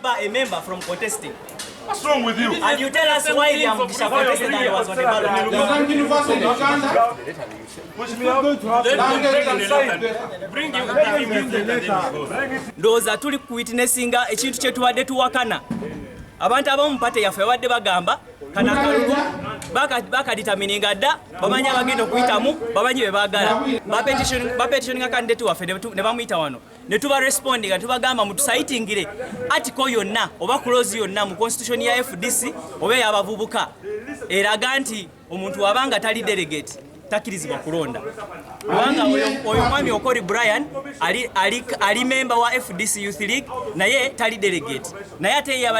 bar a member from contesting? What's wrong with you? And you tell us why Byamugisha contested and was on the ballot. Islamic University, Uganda. Bring him the letter. Ndowooza tuli kuwitnessinga ekintu kye tubadde tuwakana. Abantu abamu mu party yaffe babadde bagamba kano akalulu bakadetermininga dda, bamanyi abagenda okuyitamu, bamanyi be baagala. Bapetitioninga candidate waffe ne bamuyita wano ne tuba respondinga, tubagamba mutucitingire article yonna oba clause yonna mu constitution ya FDC oba ey'abavubuka eraga nti omuntu wabanga tali delegate takkirizibwa kulonda, kubanga oyo mwami Okori Brian ali member wa FDC Youth League naye tali delegate, naye ate ye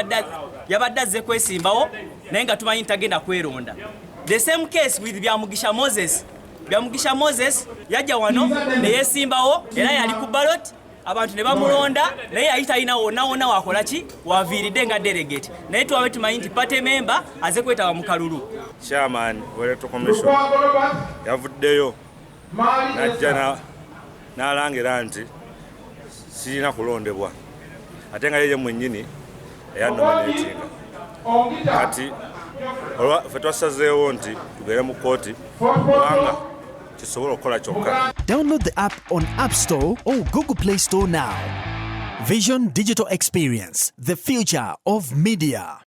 yabadde azze kwesimbawo naye nga tumanyi tagenda kweronda. The same case with Byamugisha Moses. Byamugisha Moses yajja wano ne yeesimbawo era yali ku ballot, abantu ne bamulonda, naye yali talina wonna wonna wakola ki waviiridde nga delegate, naye twabe tumanyi nti party member aze kwetaba mu kalulu. Chairman wa Electoral Commission Lukwago Robert, yavuddeyo Mali n'ajja Esther. n'alangira nti sirina kulondebwa, ate nga yeye mwennyini eyanominatinga. Ongita. Kati olwa ffe twasazeewo nti tugende mu kkooti Fort kubanga Portal. kisobola okukola kyokka. Download the app on App Store or Google Play Store now. Vision Digital Experience, the future of media.